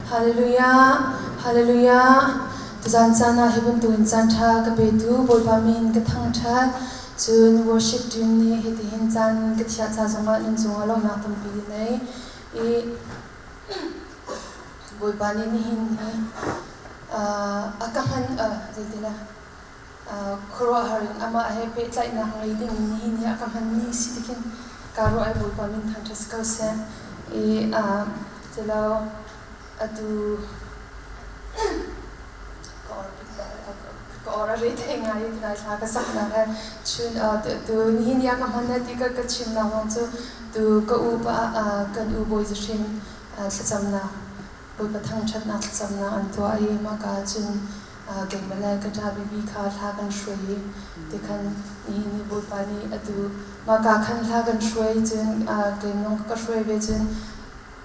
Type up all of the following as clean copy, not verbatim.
Hallelujah! Hallelujah! Tuzaan caan ah hi bantukin caan ṭha ka petu Bawipa min ka thangṭhat. Cun worship team nih hitihin caan ka thiah ca zongah nan cungah lawmhnak tampi ka nei. I Bawipa nih nihin hi a ka hman zeitilah khuaruahhar in amah he pehtlaihnak ngei ding in nihin hi a ka hmanmi si tikhin kaa ruah i Bawipa min thangṭhat si ko seh. I cilo atu ka or a re thei ngai i tunai thla ka saknak he chun tu nihin ni a ka hman ti ka ka chimnak zong cu tu ka u pa kan u Bawi Zahring thlacamnak Bawipa thangṭhatnak thlacamnak an tuah i mahka cun keimah le ka ṭa bibi kha hla kan hruai i tikhan nihin ni Bawipa nih atu mahka khan hla kan hruai cun keimah ka hruai ve cun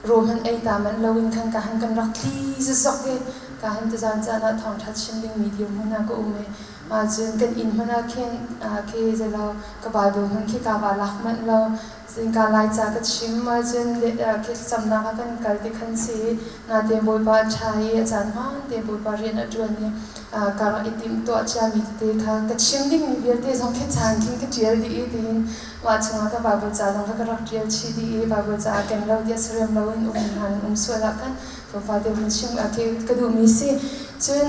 rawl hmanh ei ta manh loin khan ka han kan rak tli zokzok i ka han tuzaan caan ah thawngṭha chim dingmi dirhmun ah ka um i cun kan inn hmanh ah khin khi zeilo ka Bible hmanh khi ka va lak manh lo. Zingka Laica ka chim ahcun thlacamnak ah kan kal ti khan si. Natein Bawipa a ṭha i a caan hmaan tein Bawipa rian a ṭuan i ka rak i timhtuah ciami tete kha ka chim dingmi vialte zong khi caan khin ka ṭial dih i tiin mah chungah ka Baibal ca zong kha ka rak ṭial chih dih i Baibal ca ken lo tiah sarem loin um hna nan um sual ah khan tlawmpal te vun chim khi ka duhmi si. Cun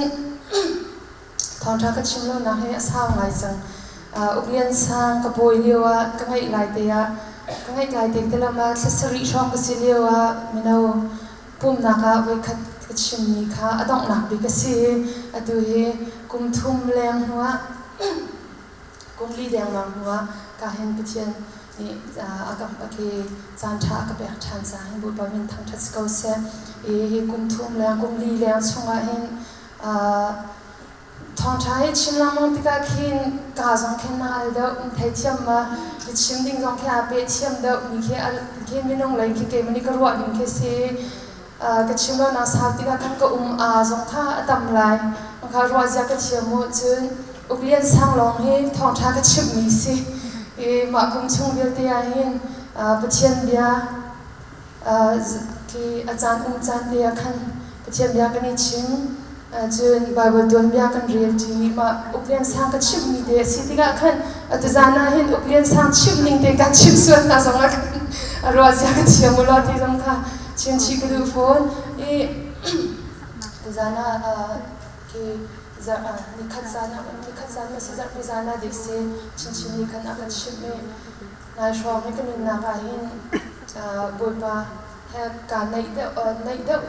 Thawngṭha ka chim lonak hi a sau ngai cang. Uk Lian Sang ka bawi lio ah ka ngeih lai te ah ka ngeih lai te te lam ah thla sarih hrawng ka si lio ah mino pumnak ah voikhat ka chimmi kha a donghnak bik a si i atu hi kum thum leng hnu ah kum li dengmang hnu ah ka hin Pathian nih a ka khi caan ṭha a ka pek ṭhan caah hin Bawipa min thangṭhat si ko seh. I hi kum thum leng kum li leng chungah hin Thawngṭha hi chim lengmang tikah khin ka zong khin na al deuh, na theithiam ma, na chim ding zong khi aa peh thiam deuh mi khi khi minung lei khi keimah nih ka ruah ning khi si. Ka chim lonak sau tikah khan ka um aa zong kha a tam lai. Kha ruah zia ka thiam mu cun Uk Lian Sang lawng hi thawngṭha ka chimhmi si. I mah kum chung vialte ah hin Pathian bia Khi a caan um caan te ah khan Pathian bia kan i chim. Cun Baibal tuanbia kan rel ṭi. Mah Uk Lian Sang ka chimhmi te a si tikah khan atu zan ah hin Uk Lian Sang chimh ning te kan chimh sual hna zong ah khan a ruah zia ka thiam u law ti zong kha chim chih ka duh fawn. I tuzan ah khi nikhat zan ah nikhat zan ma si zarhpi zan ah dik si chinchin nih khan a ka chimh i Nai hrawng hi ka nunnak ah hin Bawipa he kaa naih deuh, naih deuh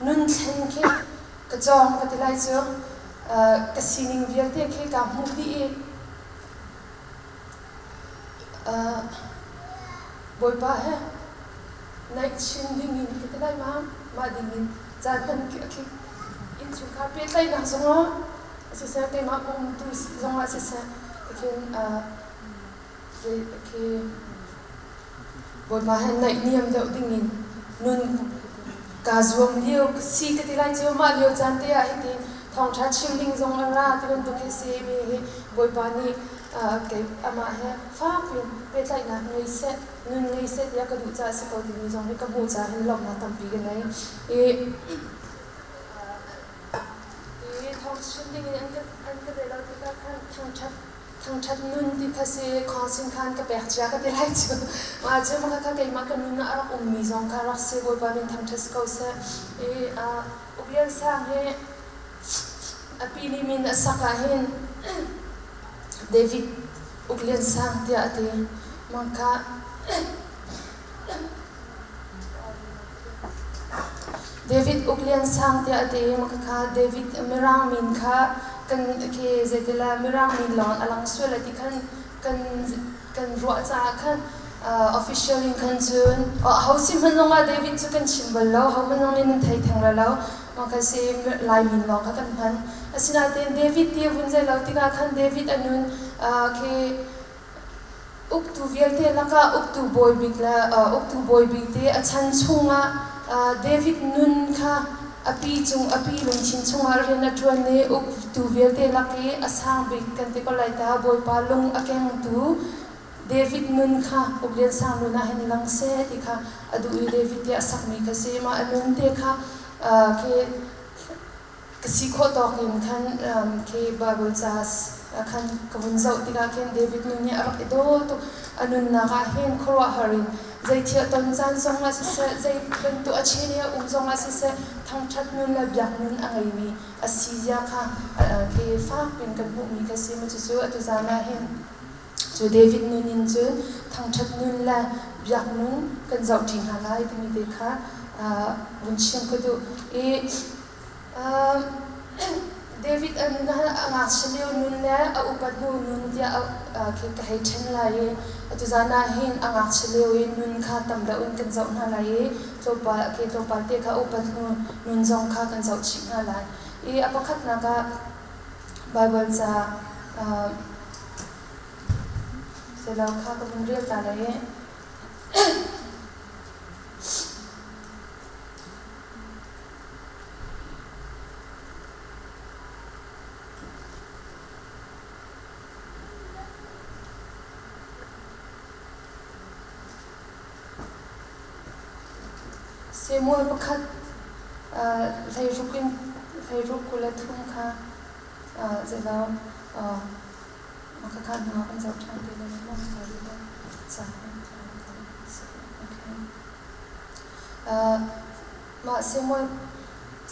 nun thlen khi ka cawng ka ti lai cu. Ka sining vialte khi kaa hmuh dih i Bawipa he naih chin ding in ka ti lai ma, mah ding in caan hman khi innchungkhar pehtlaihnak zongah siseh, keimah ka umtu zongah siseh, tikhin Bawipa he naihniam deuh dingin nun kaa zuam lio si ka ti lai cu mah lio caan te ah hiti thawngṭha chim ding zong a ra ti bantuk hi si mi hi Bawipa nih kei amah he fak in pehtlaihnak ngei seh nun ngei seh tiah ka duh caah si ko timi zong hi ka hmuh caah hin lawmhnak tampi ka nei i i thawng chim dingin an ka ve lo tikah khan thangṭhat Thangṭhat nun ti kha si khawngsin khan ka pek cia ka ti lai cu. Mah cu mah kha keimah ka nun ah a rak ummi zong kha rak si Bawipa min thangṭhat si ko seh. I Uk Lian Sang hi a pi nih min a sak ah hin David Uk Lian Sang tiah a ti. Mah kha David Uk Lian Sang tiah a ti i khakha David Mirang min kha kan khi zeitila Mirang min lawng a lang sual a ti khan kan kan ruah caah khan official in khan cun ho si hmanh zongah David cu kan chim bal lo ho hmanh zong nih nan thei theng lo mah kha si Lai min lawng kha kan hman asinain David ti a vun zei lo tikah khan David a nun khi Uktu vialte lakah uktu bawi bik le uktu bawi bik te a chan chungah David nun kha a pi cung a pi lungthin chungah rian a ṭuan i uktu vialte lak i a sang bik kan ti ko lai ta Bawipa lung a kengtu David nun kha Uk Lian Sang nun ah hin lang seh ti kha a duh i David tiah a sakmi kha si. Mah a nun te kha. Khi ka si khawh tawk in khan khi Bible ca khan ka vun zoh tikah khin David nu nih a rak i daw tuk. A nunnak ah hin khuaruahhar in zei thil ton caan zong ah siseh, zei bantuk a chen i a um zong ah siseh, thangṭhat nun le biak nun a ngeimi a si zia kha khi fak piin kan hmuhmi kha si. Cucu atu zan ah hin Cu David nun in cun thangṭhat nun le biak nun kan zohṭi hna lai timi te kha vun chim ka duh. I David a nun a ngakchia lio nun le a upat hnu nun tiah khi ka hei ṭhen lai i atu zan ah hin a ngakchia lio i nun kha tam deuh in kan zoh hna lai i tlawmpal khi tlawmpal te kha upat hnu nun zong kha kan zoh chih hna lai. I a pakhatnak ah Baibal ca Silo kha ka vun rel ta lai i Samuel pakhat 16 in 16 23 kha Zeidah khakha hnu ah kan zoh ṭhan te lai maw? Mah Samuel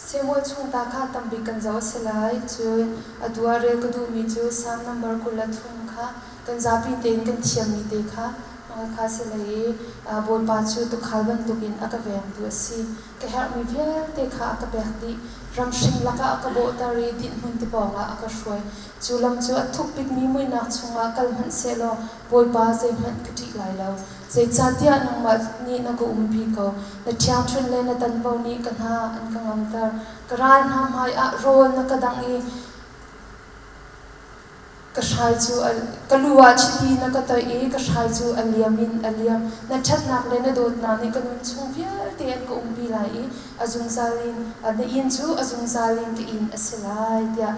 Samuel chung ta kha tambik kan zoh a si lai. Cun atu ah rel ka duhmi cu Salm number 23 kha kan zapi tein kan thiammi te kha kha si lai i Bawipa cu tuukhal bantukin a ka vengtu a si. Ka herhmi vialte kha a ka pek dih. Ramhring lakah a ka bawhter i dinhhmun ti pawngah a ka hruai. Cu lam cu a thuk bikmi muihnak chungah kal hmanh sehlaw Bawipa zeihmanh ka ṭih lai lo. Zeicahtiah nangmah nih na ka umpi ko. Na ṭhiangṭhunh le na tanbo nih ka hna an ka ngamter. Ka ral hna hmaiah rawl na ka dangh i Ka hrai cu ka lu ah chiti na ka toih i ka hrai cu a liam in a liam. Na ṭhatnak le na dawtnak nih ka nun chung vialte an ka umpi lai i a zungzal in na inn cu a zungzal in ka inn a si lai tiah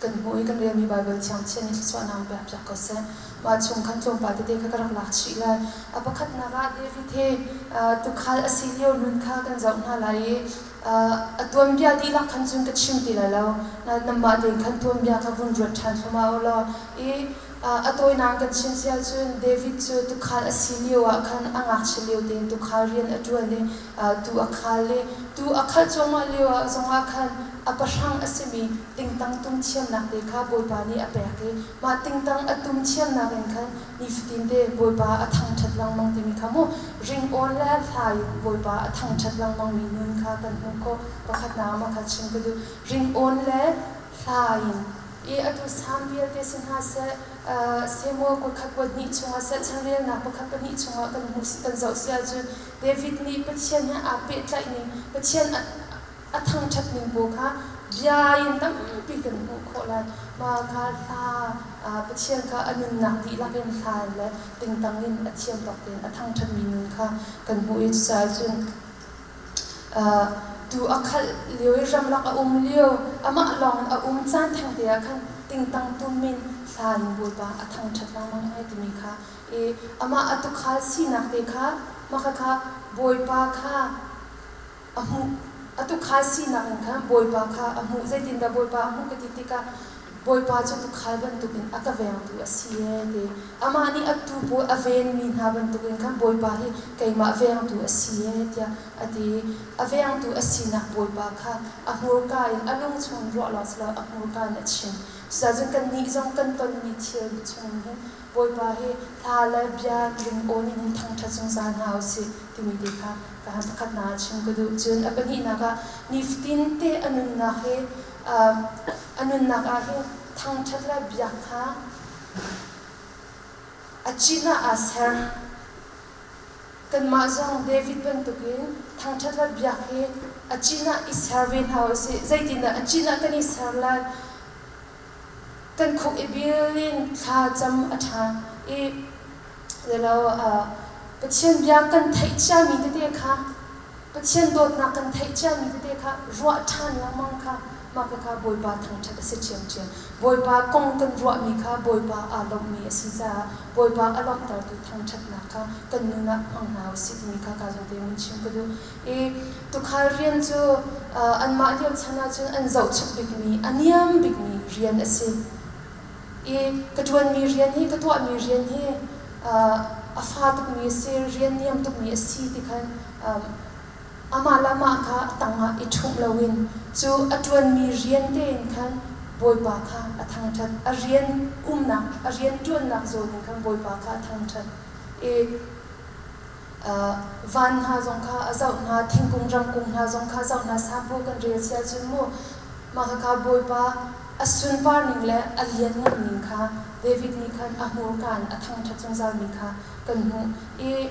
kan hmuh i kan relmi Baibal Thiang Thian nih thluachuahnak pek piak ko seh. Mah chung khan tlawmpal tete kha ka rak lak chih lai. A pakhatnak ah David hi tuukhal a si lio nun kha kan zoh hna lai i A tuanbia dihlak khan cun ka chim ti lai lo. Nanmah tein khan tuanbia kha vun ruat ṭhan thluahmah u law. I a tawinak kan chim si ahcun David cu tuukhal a si lio ah khan a ngakchia lio tein tuukhal rian a ṭuan i tuu a khal i tuu a khalh cuahmah lio ah zongah khan a pahrang a simi tingtang tum thiamnak te kha Bawipa nih a pek i mah tingtang a tum thiamnak in khan nifatin te Bawipa a thangṭhat lengmang timi kha mu ringawn le hla in Bawipa a thangṭhat lengmangmi nun kha kan hmuh khawh. Pakhatnak ah mah kha chim ka duh. Ringawn le hla in i atu Salm vialte si hna seh, Samuel kutkhat kuat hnih chungah seh, chanrelnak pakhat pahnih chungah kan hmuh kan zoh si ahcun David nih Pathian he aa pehtlaih ning, Pathian a thangṭhat ning pawl kha bia in tampi kan hmuh khawh lai. Mah kha hla Pathian kha a nunnak dihlak in hla le tingtang in a thiam tawk tein a thangṭhatmi nun kha kan hmuh i cucaah cun tuu a khalh lio i ramlak a um lio amah lawng in a um caan thengte ah khan tingtang tum in hla in Bawipa a thangṭhat lengmang ai timi kha i amah a tuukhal sinak te kha mah khakha Bawipa kha a hmuh. A tuukhal sinak in khan Bawipa kha a hmuh. Zeitindah Bawipa a hmuh ka ti tikah Bawipa cu tuukhal bantukin a ka vengtu a si ee ti. Amah nih a tuu pawl a venmi hna bantukin khan Bawipa hi keimah vengtu a si ee tiah a ti. A vengtu a sinak Bawipa kha a hmurka in a lung chung ruah lawng si lo a hmurka in a chim. Cucaah cun kannih zong kan tonmi thil chung hin Bawipa hi hla le bia ringawn in hin thangṭhat zungzal hna u sih timi te kha ka han pakhatnak ah chim ka duh. Cun a pahnihnak ah nifatin te a nunnak hi a nunnak ah hin thangṭhat le biak kha a cin ah aa ser. Kanmah zong David bantukin thangṭhat le biak hi a cin ah i ser ve hna u sih. Zeitindah a cin ah kan i ser lai? Kan khuk i bil in thla cam a ṭha i lo Pathian bia kan theih ciami tete kha Pathian dawtnak kan theih ciami tete kha ruah ṭhan lengmang kha Mah khakha Bawipa thangṭhat a si ṭhiamṭhiam. Bawipa kong kan ruahmi kha Bawipa aa lawmhmi a si caah Bawipa a lawmhtertu thangṭhatnak kha kan nun ah hmang hna u sih timi kha kaa zawn tein vun chim ka duh. I tuukhal rian cu anmah lio chan ahcun an zohchuk bikmi, a niam bikmi rian a si. I ka ṭuanmi rian hi, ka tuahmi rian hi a fa tukmi a si, rian niam tukmi a si ti khan amah le amah kha a tangah i ṭhumh loin cu a ṭuanmi rian tein khan Bawipa kha a thangṭhat. A rian umnak, a rian ṭuannak zawn in khan Bawipa kha a thangṭhat. I van hna zong kha a zoh hna, thingkung ramkung hna zong kha a zoh hna, saphu kan rel sia cun mu mah khakha Bawipa a sunpar ning le a lianngan ning kha David nih khan a hmurka in a thangṭhat zungzalmi kha kan hmuh i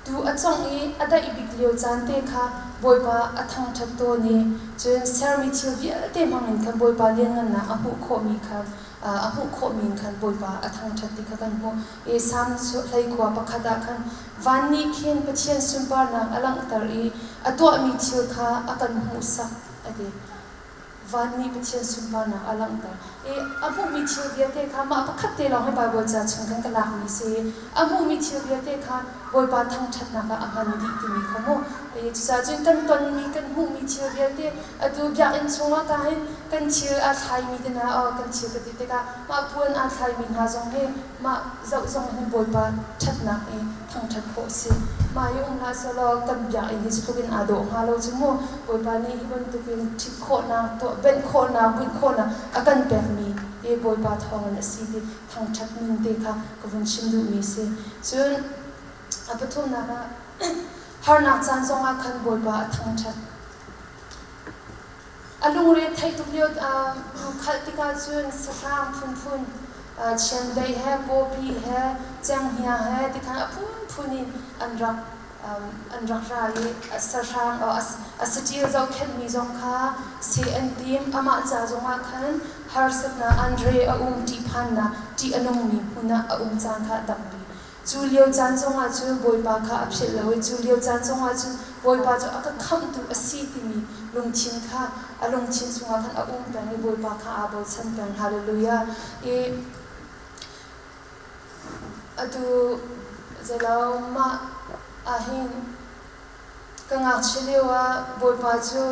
Tuu a cawngh i a daih bik lio caan te kha Bawipa a thangṭhat tawn i cun sermi thil vialte hmangin khan Bawipa lianngannak a hmuh khawhmi khan a hmuh khawhmi in khan Bawipa a thangṭhat ti kha kan hmuh. I Salm hleikhua pakhat ah khan van nih khin Pathian sunparnak a langhter i a tuahmi thil kha a kan hmuhsak a ti. Van nih Pathian sunparnak a langhter i a hmuhmi thil vialte kha mah pakhat te lawng hi Baibal ca chung khan ka lakmi si i a hmuhmi thil vialte kha Bawipa thangṭhatnak ah a hman dih timi kha mu. Cucaah cun kan tonmi kan hmuhmi thil vialte atu biakinn chungah ka hin kan thil aa thlaimi te hna kan thil ka ti tikah mah puan aa thlaimi hna zong hi mah zoh zong hin Bawipa ṭhatnak i thangṭhat khawh a si. Mah hi um hlah sehlaw kan biakinn hi cutluk in aa dawh hnga lo cu mu. Bawipa nih hi bantukin ṭhit khawhnak, tuah benh khawhnak, bunh khawhnak a kan pekmi hi Bawipa thawngin a si ti thangṭhat nun te kha ka vun chim duhmi a si. Cun a pathumnak ah harnak caan zongah khan Bawipa a thangṭhat. A lungre theih tuk lio khalh tikah cun sahrang phunphun chiandeih he pawpi he cenghngia he tikhan a phunphun in an rak an rak ra i sahrang a saṭil zohkhenhmi zong kha seh an tim. Amah ca zongah khan harsatnak an re a um ṭihphannak ṭih a nungmi hmun ah a um caan kha a tam bik. Cu lio caan zongah cun Bawipa kha a philh lo i cu lio caan zongah cun Bawipa cu a ka khamhtu a si timi lungthin kha a lungthin chungah khan a um peng i Bawipa kha aa bochan peng. Hallelujah. I atu zeilo mah ahhin Ka ngakchia lioah Bawipa cu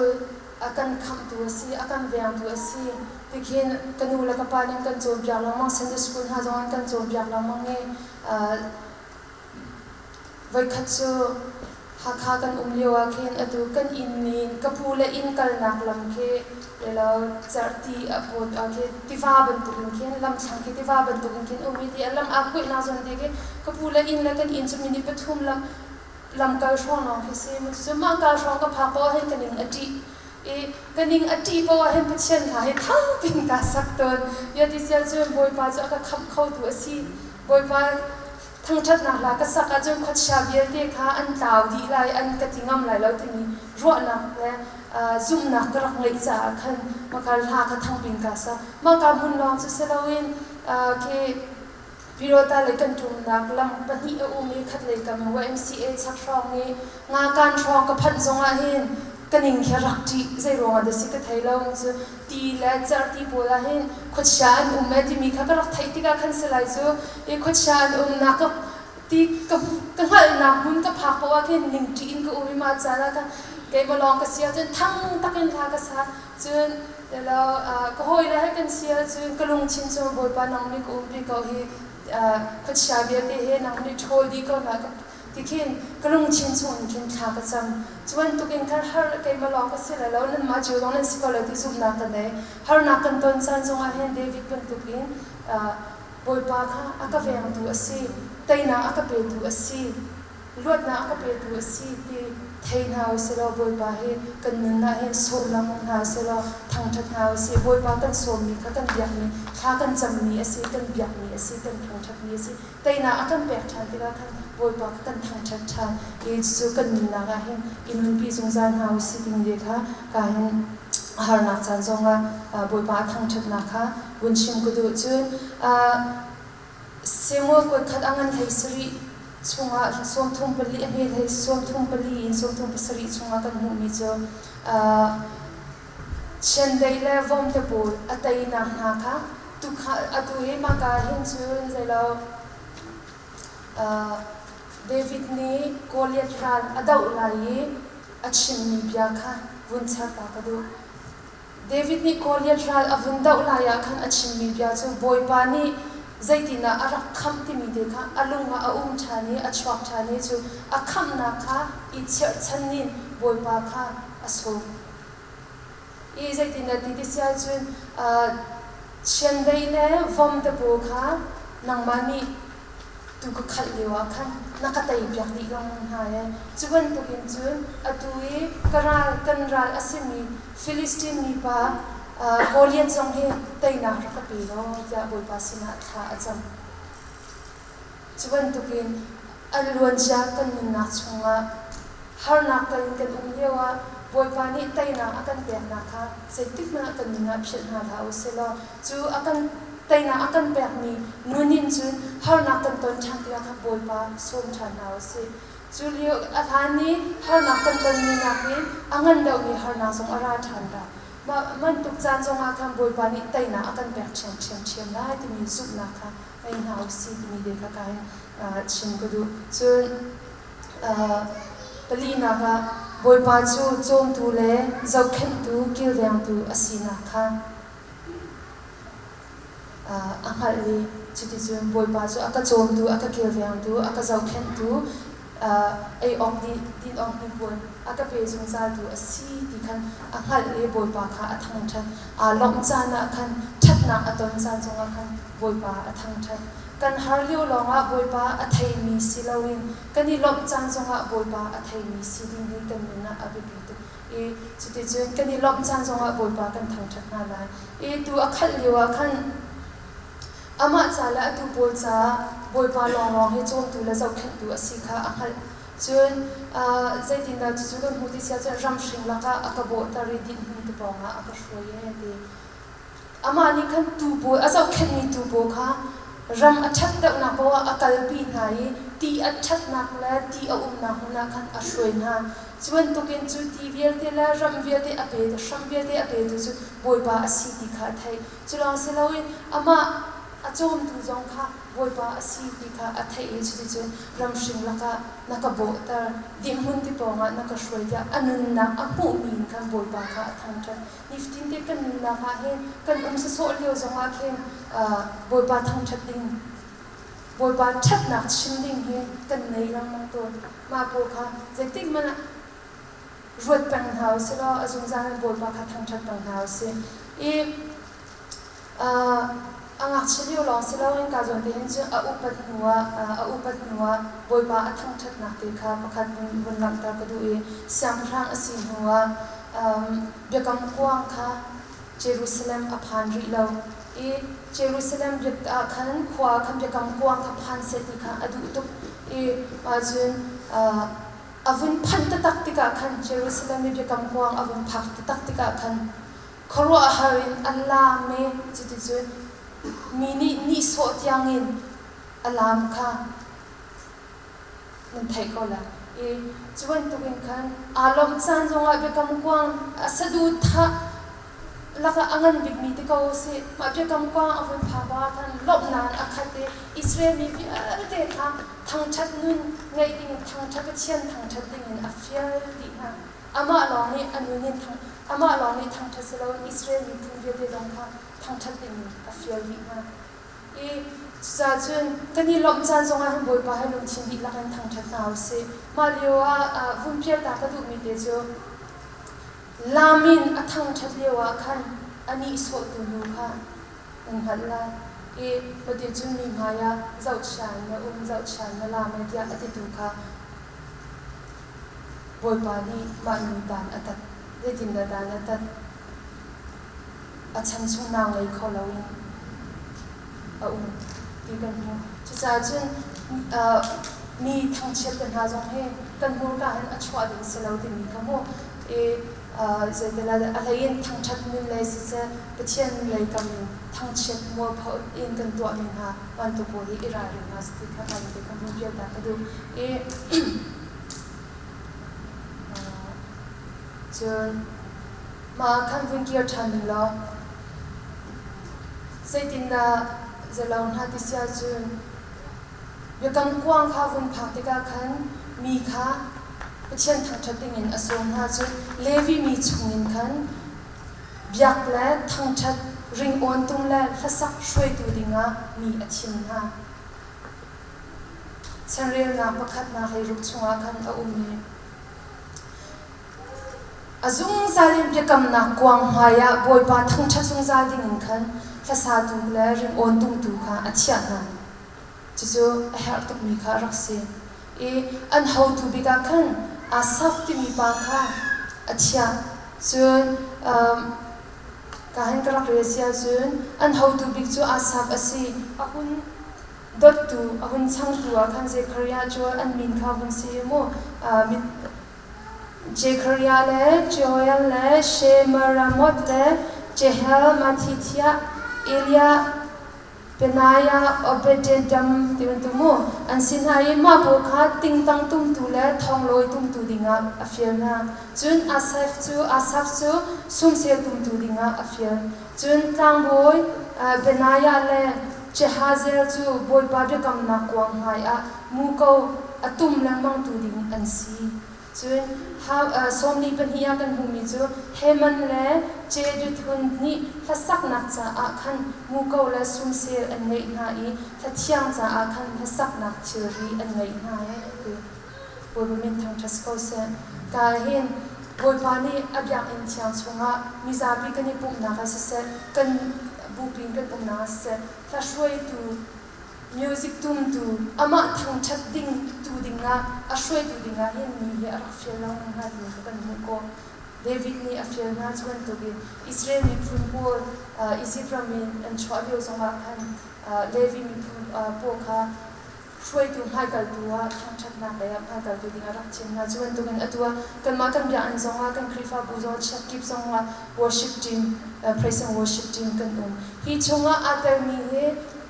a kan khamhtu a si, a kan vengtu a si tikhin ka nu le ka pa nih an kan cawnpiak lengmang. Sunday school hna zong an kan cawnpiak lengmang i voikhat cu Hakha kan um lio ah khin atu kan inn in ka pu le inn kalnak lam khi lo cerhti a pawt ah khi tiva bantukin khin lamthlang khi tiva bantukin khin um i ti a lam aa kuihnak zawn te khi ka pu le inn le kan inn cu minute pathum lam lamkal hrawng lawng khi si. Cucu mah kal hrawng ka phak paoh ahhin ka ning a ṭih i ka ning a ṭih paoh ahhin Pathian hla hi thang piin kaa sak tawn. Bia ti sia cun Bawipa cu a ka khamh khotu a si. Bawipa thangṭhatnak hla ka sak ahcun khuachia vialte kha an tlau dih lai, an ka ti ngam lai lo timi ruahnak le zumhnak ka rak ngeih caah khan maka hla kha thang piin kaa sak. Mah ka hmun lawng cu si loin khi Pirota lei kan ṭumnak lam pahnih a um i khatlei kam in YMCA chak hrawng i ngakan hrawng ka phanh zongah hin ka ning khi rak ṭih. Zei ruangah dah si ka thei lo. Cu ti le cerhti pawl ah hin khuachia an um e timi kha ka rak theih tikah khan si lai cu i khuachia an umnak ka ti ka ka hngalhnak hmun ka phak paoh ah khin ning ṭih in ka um i mah caan ah khan keimah lawng ka si ahcun thang takin hla ka sa. Cun ka hawile he kan si ahcun ka lungthin cu Bawipa nang nih ka umpi ko hi khuachia vialte he nang nih ṭhawl dih ko hna ti khin ka lungthin chung in khin thla ka cam. Cu bantukin khan har keimah lawng ka si lai lo, nanmah cio zong nan si ko lai ti zumhnak ka nei. Harnak kan ton caan zongah hin David bantukin Bawipa kha a ka vengtu a si, teinak a ka petu a si. Luatnak a ka petu a si ti thei hna u sih law Bawipa hi kan nun ah hin sawm lengmang hna u sih law thangṭhat hna u sih. Bawipa kan sawmmi kha kan biakmi, thla kan cammi a si, kan biakmi a si, kan thangṭhatmi a si. Teinak a kan pek ṭhan tikah khan Bawipa kha kan thangṭhat ṭhan i cucu kan nunnak ah hin i nunpi zungzal hna u sih timi kha ka hin harnak caan zongah Bawipa a thangṭhatnak kha vun chim ka duh. Cun Samuel kuat khat a ngan hlei sarih. chungah 34 a hme hlei 34 in 37 chungah kan hmuhmi cu chiandeih le vomte pawl a teinak hna kha atu hi mahka hin cun zeilo David nih Goliath ral a doh lai i a chimmi bia kha vun char ta ka duh. David nih Goliath ral a vun doh lai ah khan a chimmi bia cu Bawipa nih zeitindah a rak khamh timi te kha a lung ah a um ṭhan i a chuak ṭhan i cu a khamhnak kha i chirhchan in Bawipa kha a sawm. I zeitindah ti ti si ahcun chiandeih le vomte pawl kha nangmah nih tu ka khalh lio ah khan na ka tei piak dih lengmang hna ee. Cu bantukin cun atu i ka ral kan ral a simi Filistin mipa Goliath zong hi teinak rak ka pe law tiah Bawipa sinah thla a cam. Cu bantukin a luancia kan nunnak chungah harnak kan in kan um lioah Bawipa nih teinak a kan peknak kha zeitikhmanh ah kan nun ah philh hna hlah u sih law cu a kan teinak a kan pekmi nun in cun harnak kan ton ṭhan tikah khan Bawipa sawm ṭhan hna u sih. Cu lio a hlan i harnak kan tonmi nakin a ngan deuhmi harnak zong a ra ṭhan lai. Mah bantuk caan zongah khan Bawipa nih teinak a kan pek ṭhiamṭhiam lai timi zumhnak kha ngei hna u sih timi te kha ka in chim ka duh. Cun palinak ah Bawipa cu cawmtu le zohkhenhtu kilvengtu a sinak kha a hngalh i cuticun Bawipa cu a ka cawmtu, a ka kilvengtu, a ka zohkhenhtu, ei awk din awk hnipuan a ka pe zungzaltu a si ti khan a hngalh i Bawipa kha a thangṭhat. Aa lawmh caan ah khan ṭhatnak a ton caan zongah khan Bawipa a thangṭhat. Kan har lio lawngah Bawipa a theimi si loin kan i lawmh caan zongah Bawipa a theimi si ding hi kan nun ah a biapi tuk. I cuticun kan i lawmh caan zongah Bawipa kan thangṭhat hna lai. I tu a khalh lio ah khan amah ca le a tuu pawl caah Bawipa lawnglawng hi cawmtu le zohkhenhtu a si kha a hngalh. Cun zeitindah cucu kan hmuh ti si ahcun ramhring lakah a ka bawhter i dinhhmun te pawngah a ka hruai ee ti. Amah nih khan tuu pawl a zohkhenhmi tuu pawl kha ram a ṭhat deuhnak paoh ah a kalpi hna i ti a ṭhatnak le ti a umnak hmun ah khan a hruai hna. Cu bantukin cu ti vialte le ram vialte a petu, hram vialte a petu cu Bawipa a si ti kha a theih. Cu lawng si loin amah a cawmtu zong kha Bawipa a si ti kha a theih i cuticun ramhring lakah na ka bawhter, dinhmun ti pawngah na ka hruai tiah a nunnak a hmuhmi in khan Bawipa kha a thangṭhat. Nifatinte kan nunnak ah hin kan um sawsawh lio zongah khin Bawipa thangṭhat ding, Bawipa ṭhatnak chim ding hi kan nei lengmang tawn. Mah pawl kha zeitik hmanh ah ruat peng hna usih law a zungzal in Bawipa kha thangṭhat peng hna usih. I a ngakchia lio lawng si loin ka zawn te hin cun a upat hnuah a upat hnuah Bawipa a thangṭhatnak te kha pakhat vun langhter ka duh i siangpahrang a si hnuah biakam kuang kha Jerusalem a phan rih lo i Jerusalem ah khan khua khan biakam kuang kha phan seh ti kha a duh tuk i mah cun a vun phanh taktak tikah khan Jerusalem i biakam kuang a vun phak taktak tikah khan khuaruahhar in an laam i cuticun mi nih nihsawh tiangin a laam kha nan theih ko lai. I cu bantukin khan aa lawmh caan zongah biakam kuang a saduhthah lakah a ngan bikmi ti ko usih. Mah biakam kuang a vun phak ah khan lawmhnak in a khat i Israel mi vialte kha thangṭhat nun ngeih dingin thangṭhat Pathian thangṭhat dingin a fial dih hna. Amah lawng nih a nun in amah lawng nih thangṭhat si loin Israel miphun vialte zong kha thangṭhat dingin a fial dih hna. I cucaah cun kan i lawmh caan zongah hin Bawipa he lungthin dihlak in thangṭhat hna u sih. Mah lio ah vun pialta ka duhmi te cu lam in a thangṭhat lio ah khan a nihsawhtu nu kha nan hngalh lai. I mati cun mi hmai ah zohchia in na um, zohchia in na laam e tiah a titu kha Bawipa nih mah nu dan a tat. Zeitindah dan a tat? A chan chung nau ngei kho loin a um ti kan hmuh. Cucaah cun mi thangchiat te hna zong hi kan hmurka hin a chuah ding si lo timi kha mu. I Zeitilah a hlei in thangṭhat nun lei siseh, Pathian lei kam in thangchiat mualpho in kan tuahmi hna bantuk pawl hi i ralring hna sih ti kha kan ti kha hmun pial ta ka duh. I cun mah ah khan vun kir ṭhan ning law zeitindah zalo hna ti si ahcun Biakam kuang kha vun phak tikah khan mi kha Pathian thangṭhat dingin a sawm hna. Cun Levi mi chungin khan biak le thangṭhat ringawn tum le hlasak hruaitu dingah mi a thim hna. Chanrelnak pakhatnak hleiruk chungah khan a um i A zungzal in biakamnak kuang hmaiah Bawipa thangṭhat zungzal dingin khan hlasatu le ringawn tumtu kha a thiah hna. Cucu a herh tukmi kha a rak si. I an hotu bik ah khan Asaf timi pa kha a thiah. Cun ka hin ka rak rel si ahcun an hotu bik cu Asaf a si. A hun dottu, a hun changtu ah khan Zekhariah cu an min kha vun si i mu Zekhariah le Joel le Shemaramoth le Jehel, Mattithiah, Eliah, Benaiah, Obed-edom ti bantuk mu an si hna i mah pawl kha tingtang tumtu le thonglawi tumtu dingah a fial hna. Cun Asaph cu Asaph cu sumsel tumtu dingah a fial. Cun tlangbawi Benaiah le Jehaziel cu Bawipa biakamnak kuang hmaiah muko a tum lengmangtu ding an si. Cun 42 ah kan hmuhmi cu Heman le Jeduthun nih hlasaknak caah khan muko le sumsel an ngeih hna i hlathiang caah khan hlasaknak thilri an ngeih hna ee ti. Bawipa min thangṭhat si ko seh. Ka hin Bawipa nih a biakinn thiang chungah mizapi kan i pumhnak ah siseh, kan bupi in kan umnak ah siseh, hla hruaitu music tumtu amah thangṭhat ding tu dingah a hruaitu dingah hin mi hi a rak fial lengmang hna ti kha kan hmuh khawh. David nih a fial hna cu bantukin Israel miphun pawl Izipt ram in an chuah lio zongah khan Levi miphun pawl kha hruaitu hmaikaltu ah thangṭhatnak lei ah hmaikaltu dingah rak thim hna. Cu bantukin atu ah kanmah kan biakinn zongah kan Khrihfabu zongah chiakkip zongah worship team, praise and worship team kan um. Hi chungah aa telmi hi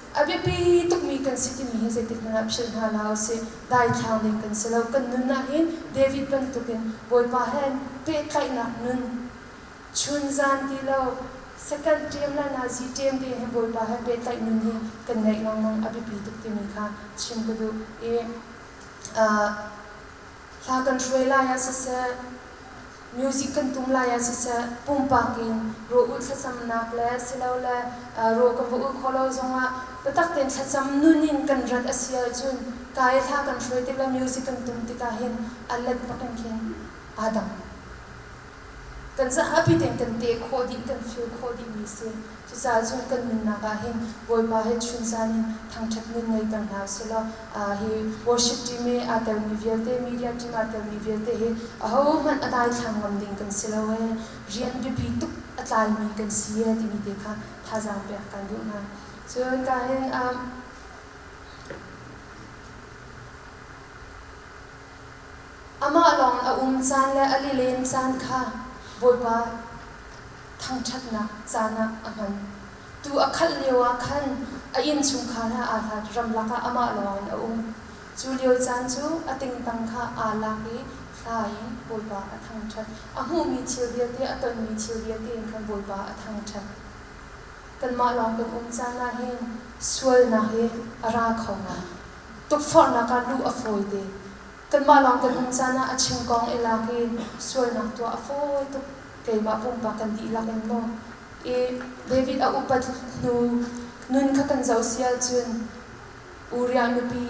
A biapi tukmi kan si timi hi zeitik hmanh ah philh hna hlah usih. Daithlang ding kan si lo. Kan nun ah hin David bantukin Bawipa he pehtlaihnak nun, chun zan ti lo, second ṭem le nazi ṭem te hin Bawipa he pehtlaih nun hi kan ngeih lengmang a biapi tuk timi kha chim ka duh. I hla kan hruai lai ah siseh, Music kan tum lai ah siseh, pumpak in rawl-ulh thlacamnak le silole rawl kan va ulh khawh lo zongah biatak tein thlacam nun in kan rat a si ahcun ka i hla kan hruai tik le music kan tum tikah hin a let bak in khin aa dang. Kan zapi tein kan teh khawh dih, kan feel khawh dihmi si. Cucaah cun kan nunnak ah hin Bawipa he chunzan in thangṭhat nun ngeiter hna usilaw hi worship team i aa telmi vialte, media team aa telmi vialte hi ahohmanh a daithlang ngam ding kan si lo ee, rian biapi tuk a tlaimi kan si ee timi te kha thazaang pek kan duh hna. Cun ka hin amah lawng a um caan le a lilen caan kha Bawipa thangṭhatnak caan ah a hman. Tuu a khalh lioah khan a innchungkhar he aa hlat, ramlak ah amah lawngin a um. Cu lio caan cu a tingtang kha aa lak i hla in Bawipa a thangṭhat. A hmuhmi thil vialte, a tonmi thil vialte in khan Bawipa a thangṭhat. Kanmah lawng kan um caan ah hin sualnak hi a ra kho ngai. Tukforhnak ah luh a fawite. Kanmah lawng kan um caan ah a chingkong i lak i sualnak tuah a fawi tuk. Keimah pumpak kan dihlak in maw i David a upat hnu nun kha kan zoh si ahcun Uriah nupi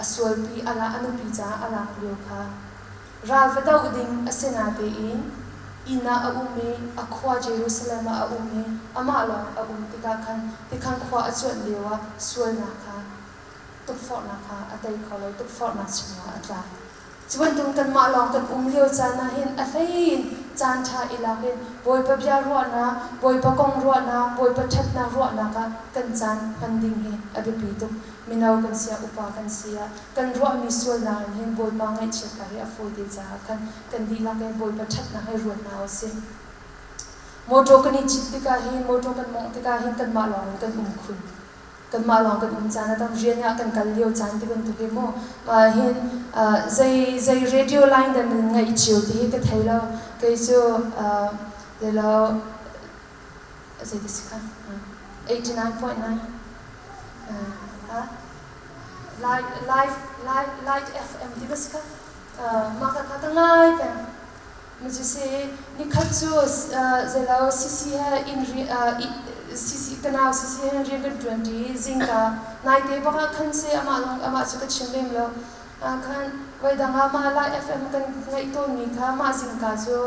a sualpi a a nupi caah a lak lio kha ral va doh ding a si natein inn ah a um i a khua Jerusalem ah a um i amah lawng a um tikah khan tikhan khua a cuanh lio ah sualnak kha tukforhnak kha a tei kho lo tukforhnak chungah a tla. Cu bantuk kanmah lawng kan um lio caan ah hin a hlei in caan ṭha i lak in Bawipa bia ruahnak, Bawipa kong ruahnak, Bawipa ṭhatnak ruahnak ah kan caan hman ding hi a biapi tuk. Mino kan si ah, upa kan si ah, kan ruahmi sualnak in hin Bawipa ngaihchiatnak hi a fawi te caah khan kan dihlak in Bawipa ṭhatnak hi ruat hna u sih. Mawṭaw kan i cit tikah hin, mawṭaw kan mawngh tikah hin kanmah lawng in kan um khun. Kanmah lawng kan um caan a tam. Rian ah kan kal lio caan ti bantuk hi mu. Mah hin zei zei radio line dah nan ngaih cio ti hi ka thei lo. Kei cu zeilo zei ti si kha 89.9 live live live light FM ti ba si kha mah ka kha ka ngai peng. Cusi nikhat cu zeilo CC he inn CC ka nau CC he rian kan ṭuan ṭi i zingka naite bak ah khan si amah lawng amah cu ka chim lem lo. Khan voidang ah mah Lai FM kan ngaih tawnmi kha mah zingka cu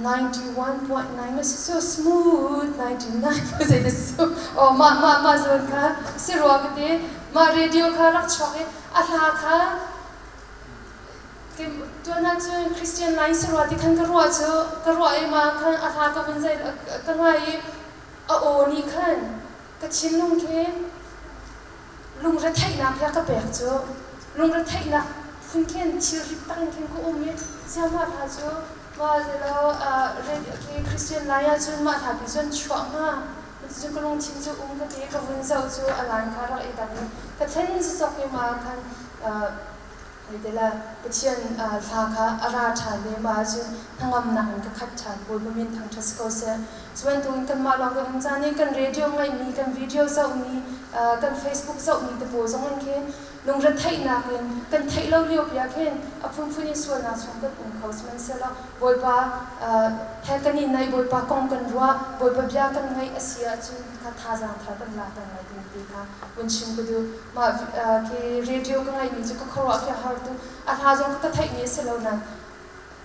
91.9 a si cu smooth 99 zei si cu oh mah mah mah zawn kha si rua ka ti mah radio kha rak chuak i a hla kha tuan ah cun Christian line si rua ti khan ka ruah cu ka ruah i mah khan a hla ka vun zai ka ngai i a aw nih khan ka thinlung khi lungretheihnak he ka pek cu lungretheihnak phun khin thilrit tang khin ka um i siamah hla cu mah zelo khi Christian lai ahcun mah hla pi cun chuah hnga cucu ka lungthin cu um ka ti ka vun zoh cu a line kha rak i dang i ka thlen cawk i mah khan Zeitilah Pathian hla kha a ra ṭhan i mah ahcun hnangamnak in ka khat ṭhan. Bawipa min thangṭhat si ko seh. Cu bantukin kanmah lawng kan um caan i kan radio ngaihmi, kan video zohmi, kan Facebook zohmi te pawl zong in khin lungretheihnak in kan theih lo lio pi ah khin a phunphun in sualnak chung kan um kho. Sihmanhsehlaw Bawipa he kan i naih, Bawipa kong kan ruah, Bawipa bia kan ngaih a si ahcun kha thazaang thar kan la peng lai timi ti kha vun chim ka duh. Mah khi radio ka ngaihmi cu ka khuaruah khi a har tuk. A hla zong ka theihmi a si lo nain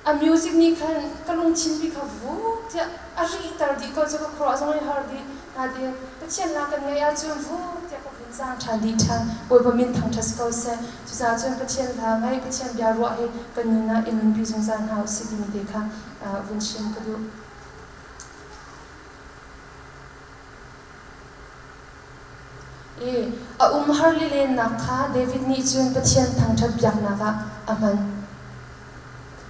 a music nih khan ka lungthin pi kha vuk tiah a rihter dih ko cu ka khuaruah zong i har dih. Nain Pathian la kan ngaih ahcun vuk tiah ka vun zaang ṭhan dih ṭhan. Bawipa min thangṭhat si ko seh. Cucaah cun Pathian hla ngaih, Pathian bia ruah hi kan nun ah i nunpi zungzal hna usih timi te kha vun chim ka duh. I a umhar lilennak kha David nih cun Pathian thangṭhat biaknak ah a hman.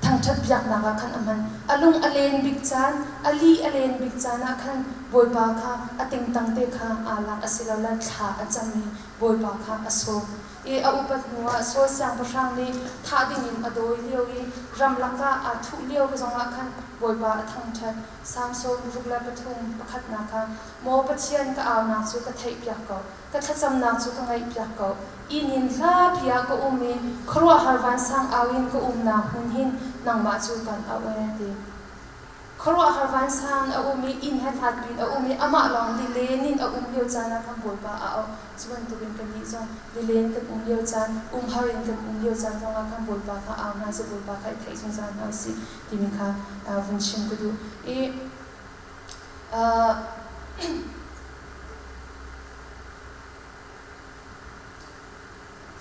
Thangṭhat biaknak ah khan a hman. A lung a len bik caan, a li a len bik caan ah khan Bawipa kha a tingtang te kha aa lak asilole thla a cam i Bawipa kha a sawm. I a upat hnuah Saul siangpahrang nih thah dingin a dawi lio i ramlak ah aa thuh lio zongah khan Bawipa a thangṭhat. Salm 63 pakhatnak ah Maw Pathian ka aunak cu ka theihpiak ko, ka thlacamnak cu ka ngaihpiak ko. Inn in hlapi ah ka um i khuaruahhar vansang au in ka umnak hmun hin nangmah cu kan auh ee ti. Khuaruahhar vansang a um i inn he hlat piin a um i amah lawng lilen in a um lio caan ah khan Bawipa a auh. Cu bantukin kannih zong lilen kan um lio caan, umhar in kan um lio caan zongah khan Bawipa kha au hna sih, Bawipa kha i theih zungzal hna usih timi kha vun chim ka duh. I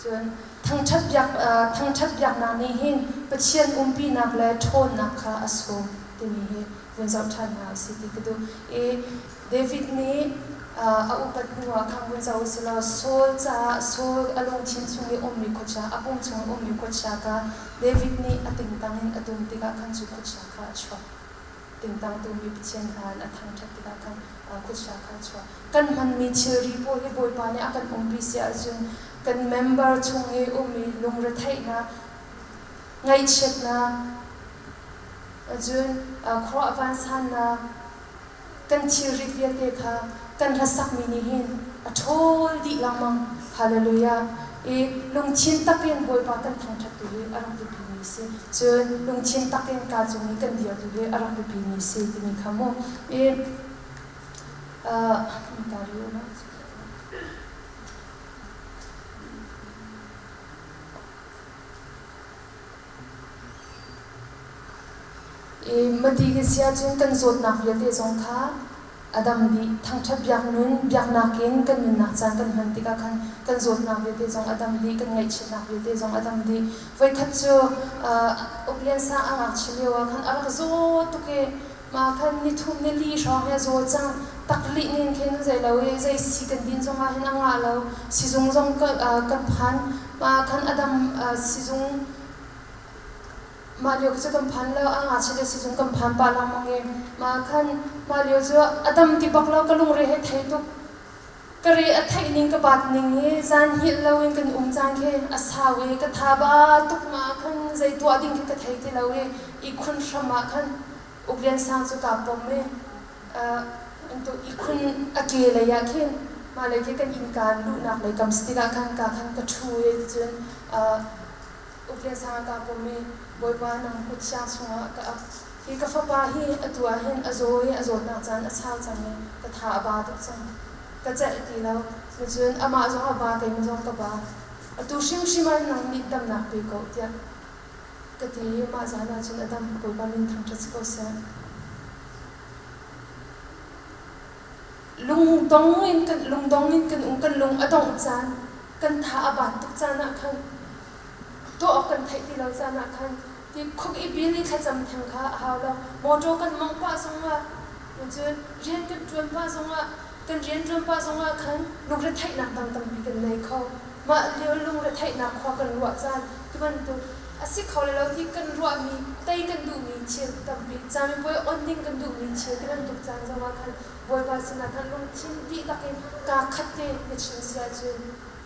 Cun thangṭhat biak thangṭhat biaknak nih hin Pathian umpinak le ṭhawnnak kha a sung timi hi vun zoh ṭhan hna usih ti ka duh. I David nih a upat hnuah khan vun zoh usih law Saul caah Saul a lungthin chung i ummi khuachia, a pum chung i ummi khuachia kha David nih a tingtang in a tum tikah khan cu khuachia kha a chuak. Tingtang tumi Pathian hna in a thangṭhat tikah khan khuachia kha a chuak. Kan hmanmi thilri pawl hi Bawipa nih a kan umpi si ahcun kan member chung i ummi lungretheihnak, ngaihchiatnak, cun khuaruah vansannak, kan thilrit vialte kha kan hlasakmi nih hin a ṭhawl dih lengmang. Hallelujah! I lungthin takin Bawipa kan thangṭhat tu hi a rak biapimi a si. Cun lungthin takin kaa cung i kan dir tu hi a rak biapimi a si timi kha mu. I uh, I mati kan si ahcun kan zawtnak vialte zong kha. A dam dih. Thangṭhat biak nun, biaknak in kan nunnak caan kan hman tikah khan kan zawtnak vialte zong a dam dih, kan ngaihchiatnak vialte zong a dam dih. Voikhat cu Uk Lian Sang a ngakchia lio ah khan a rak zaw tuk i mah khan nithum nili hrawng hi a zaw cang. Taklih ning khin zei lo i zei si kan din zongah hin a ngah lo. Sizung zong kan phan. Mah khan a dam sizung Mah lio cu kan phan lo, a ngakchia le sizung kan phan pah lengmang i mah khan mah lio cu a dam ti bak lo, ka lungre he thei tuk. Ka re a theih ning ka baat ning hi zan hngilh loin kan um caan khi a sau i ka tha ba tuk mah khan zei tuah ding khi ka thei ti lo i ihkhun hram ah khan Uk Lian Sang cu kaa pom i ihkhun a ke lei ah khin mah lei khi kan innka luhnak lei kam si tikah khan ka khan ka ṭhu i ticun Uk Lian Sang a ka pom i Bawipa nang kut siang chungah ka ap. Hi ka fapa hi atu ah hin a zaw i a zawtnak caan a sau cang i ka tha a ba tuk cang. Ka celh ti lo. Cun amah zong a ba, keimah zong ka ba. Atu hrimhrim ah nang nih damnak pe ko tiah ka ti i mah zan ah cun a dam. Bawipa min thangṭhat si ko seh. Lungdong in kan lungdong in kan um, kan lung a dongh caan, kan tha a baat tuk caan ah khan tuah awk kan theih ti lo caan ah khan ti khuk i bil i thlacam theng kha a hau lo. Mawṭaw kan mawngh pah zongah cun rian kan ṭuan pah zongah kan rian ṭuan pah zongah khan lungretheihnak dang tampi kan nei kho. Mah lio lungretheihnak khua kan ruah caan ti bantuk a si kho le lo ti kan ruahmi tei kan duhmi thil tampi camipuai on ding kan duhmi thil ti bantuk caan zongah khan Bawipa sinah khan lungthin dihlak in kaa khat te na chim si ahcun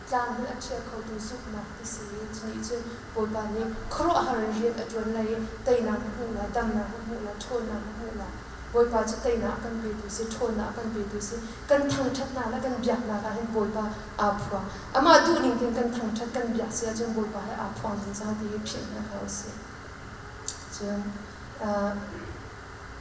tlang hmanh a ṭhial khotu zumhnak ti si i cu nih cun Bawipa nih khuaruahhar in rian a ṭuan lai i teinak na hmuh lai, damnak na hmuh lai, ṭhawnnak na hmuh lai. Bawipa cu teinak a kan petu si, ṭhawnnak a kan petu si. Kan thangṭhatnak le kan biaknak ah hin Bawipa aa phuang. Amah duhning tein kan thangṭhat, kan biak si ahcun Bawipa he aa phuang zungzal ti hi philh hna hlah usih. Cun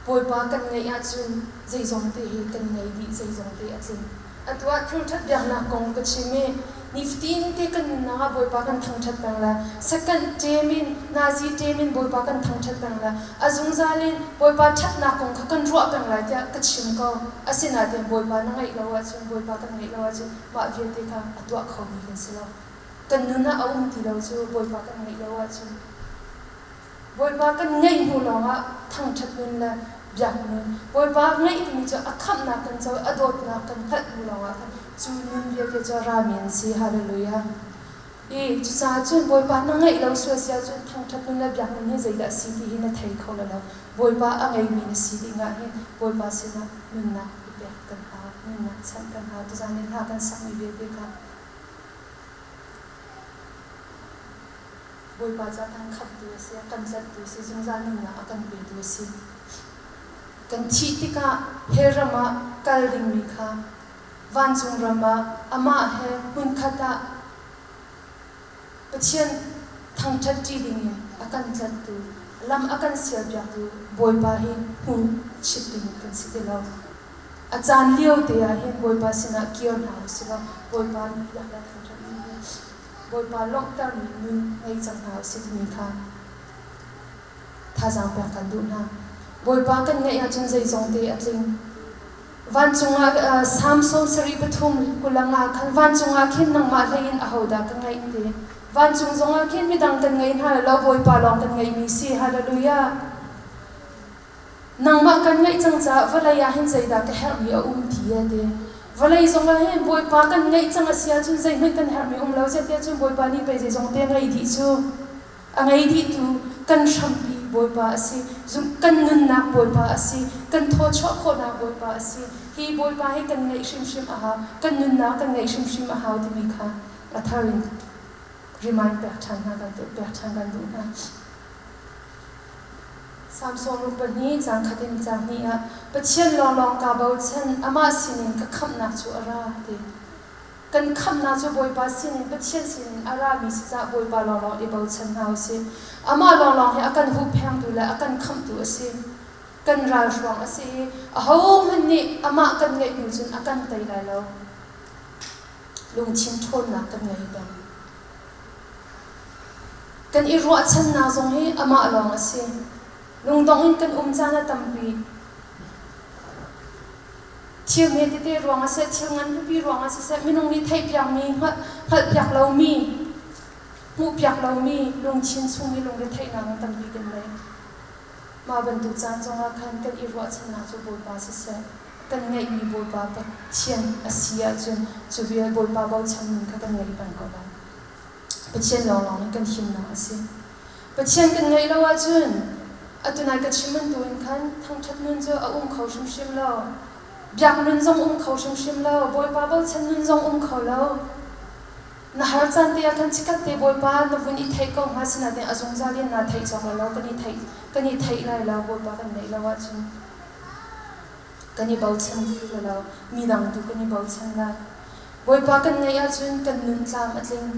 Bawipa kan ngeih ahcun zeizong te hi kan ngei dih, zeizong te a tling. Atu ah thangṭhat biaknak kong ka chim i nifatin te kan nunnak ah Bawipa kan thangṭhat peng le second ṭem in nazi ṭem in Bawipa kan thangṭhat peng le a zungzal in Bawipa ṭhatnak kong kha kan ruah peng lai tiah ka chim ko. Asinain Bawipa na ngeih lo ahcun Bawipa kan ngeih lo ahcun mah vialte kha a tuah khomi kan si lo. Kan nun ah a um ti lo cu Bawipa kan ngeih lo ahcun. Bawipa kan ngeih hnu lawngah thangṭhat nun le biak nun, Bawipa ngeih timi cu a khamhnak kan co i a dawtnak kan hngalh hnu lawngah khan cu nun vialte cu a rami an si. Hallelujah. I cucaah cun Bawipa na ngeih lo sual si ahcun thangṭhat nun le biak nun hi zeidah a si ti hi na thei kho lo. Bawipa a ngeimi na si dingah hin Bawipa sinah nunnak i pek kan hau, nunnak chanh kan hau. Tuzaan i hla kan sakmi vialte kha Bawipa cu a kan khamhtu a si, a kan tlanhtu a si, zungzal nunnak a kan petu a si. Kan thih tikah hell ram ah kal dingmi kha vancung ram ah amah he hmunkhat ah Pathian thangṭhat ṭi dingin a kan tlanhtu, lam a kan sialpiaktu Bawipa hi hnu chit ding kan si ti lo. A caan lio te ah hin Bawipa sinah kir hna u sih law Bawipa biak le thangṭhat ding hi Bawipa lawmhtermi nun ngei cang hna usih timi kha thazaang pek kan duh hna. Bawipa kan ngeih ahcun zeizong te a tling. Vancung ah Salm 73 25 khan vancung ah khin nangmah hlei in ahodah ka ngeih ti. Vancung zongah khin midang kan ngei hna lo Bawipa lawng kan ngeihmi si. Hallelujah. Nangmah kan ngeih cang caah vawlei ah hin zeidah ka herhmi a um ti a ti. Vawlei zongah hin Bawipa kan ngeih cang a si ahcun zeihmanh kan herhmi um lo ziah cun Bawipa nih pei zeizong te a ngei dih cu. A ngei dihtu kan hrampi Bawipa a si. Kan nunnak Bawipa a si. Kan thawchuah khawhnak Bawipa a si. Hi Bawipa hi kan ngeih hrimhrim a hau. Kan nunnak kan ngeih hrimhrim a hau timi kha a thar in remind pek ṭhan hna kan pek ṭhan kan duh hna. Salm 62 caang khat in caang hnih ah Pathian lawnglawng kaa bochan, amah sinin ka khamhnak cu a ra ti. Kan khamhnak cu Bawipa sinin, Pathian sinin a rami si caah Bawipa lawnglawng i bochan hna usih. Amah lawnglawng hi a kan huhphengtu le a kan khamhtu a si. Kan ralhruang a si i ahohmanh nih amah kan ngeih hnu cun a kan tei lai lo. Lungthin ṭhawnnak kan ngei peng. Kan i ruahchannak zong hi amah lawng a si. Lungdong in kan um caan a tampi. Thil hme tete ruangah siseh, thil ngan pipi ruangah siseh, minung nih theihpiakmi, hngalhpiak lomi, hmuhpiak lomi lungthin chung i lungretheihnak in tampi kan nei. Mah bantuk caan zongah khan kan i ruahchannak cu Bawipa siseh, kan ngeihmi Bawipa Pathian a si ahcun cu vial Bawipa bochan nun kha kan ngei peng ko lai. Pathian lawnglawng in kan himnak a si. Pathian kan ngeih lo ahcun atu nai ka chim bantukin khan thangṭhat nun cu a um kho hrimhrim lo. Biak nun zong um kho hrimhrim lo. Bawipa bochan nun zong um kho lo. Na har caan te ah khan chikkhat te Bawipa na vun i theih ko hnga sinain a zungzal in naa theih cawk lai lo. Kan i theih kan i theih lai lo Bawipa kan neih lo ahcun. Kan i bochan ti lo. Mi dang tu kan i bochan lai. Bawipa kan ngeih ahcun kan nun tlam a tling.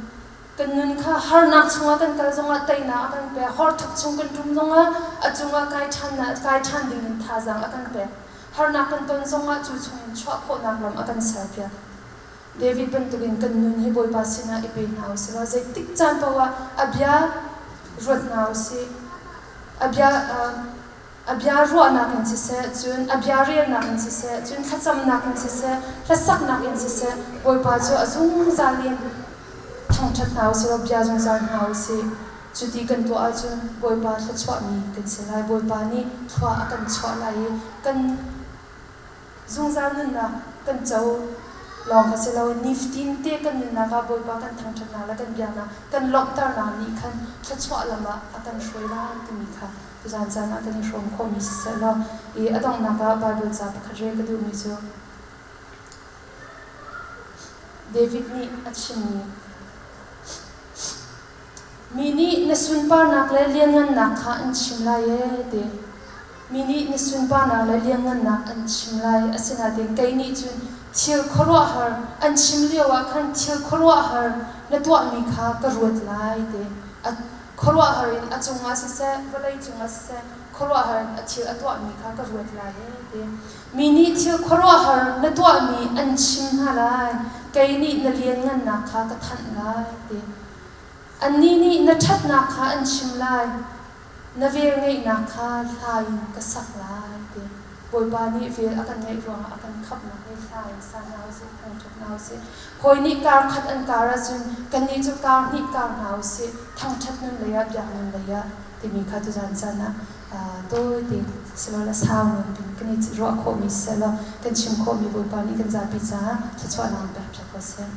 Kan nun kha harnak chungah kan kal zongah teinak a kan pek. Horthuk chung kan ṭum zongah a cungah kai ṭhan, kai ṭhan dingin thazaang a kan pek. Harnak kan ton zongah cu chungin chuah khawhnak lam a kan serpiak. David bantukin kan nun hi Bawipa sinah i pe hna u sih law zeitik caan paoh ah a bia ruat hna u sih. A bia A bia ruahnak in siseh, cun a bia relnak in siseh, cun thlacamnak in siseh, hlasaknak in siseh, Bawipa cu a zungzal in thangṭhat hna u sih law bia zungzal hna u sih. Cuti kan tuah ahcun Bawipa thluachuahmi kan si lai. Bawipa nih thlua a kan chuah lai i kan Zungzal nunnak kan co lawng kha si loin nifatin te kan nunnak ah Bawipa kan thangṭhatnak le kan biaknak kan lawmhternak nih khan thluachuah lam ah a kan hruai lai timi kha tuzaan caan ah kan i hrawm khawhmi siseh law i a donghnak ah Baibal ca pakhat rel ka duhmi cu David nih a chimmi Mi nih na sunparnak le lianngannak kha an chim lai ee ti. Mi nih na sunparnak le lianngannak an chim lai. Asinain kei nih cun thil khuaruahhar an chim lioah khan thil khuaruahhar na tuahmi kha ka ruat lai ti. A khuaruahhar in a cungah siseh, vawlei cungah siseh, khuaruahhar in a thil a tuahmi kha ka ruat lai ee ti. Mi nih thil khuaruahhar na tuahmi an chim hna lai. Kei nih na lianngannak kha ka thanh lai ti. Annih nih na ṭhatnak kha an chim lai, na velngeihnak kha hla in ka sak lai ti. Bawipa nih vel a kan ngeih ruangah a kan khamhnak hi hla in sa hna usih, thangṭhat hna usih. Hawi nih kar khat an kar ahcun kannih cu kar hnih kar hna usih, thangṭhat nun lei ah, biak nun lei ah timi kha tuzaan caan ah tawi tein silole sau nawn in kan i ruah khawhmi siseh law kan chim khawhmi Bawipa nih kan zapi caah thluachuahnak in pek piak ko seh.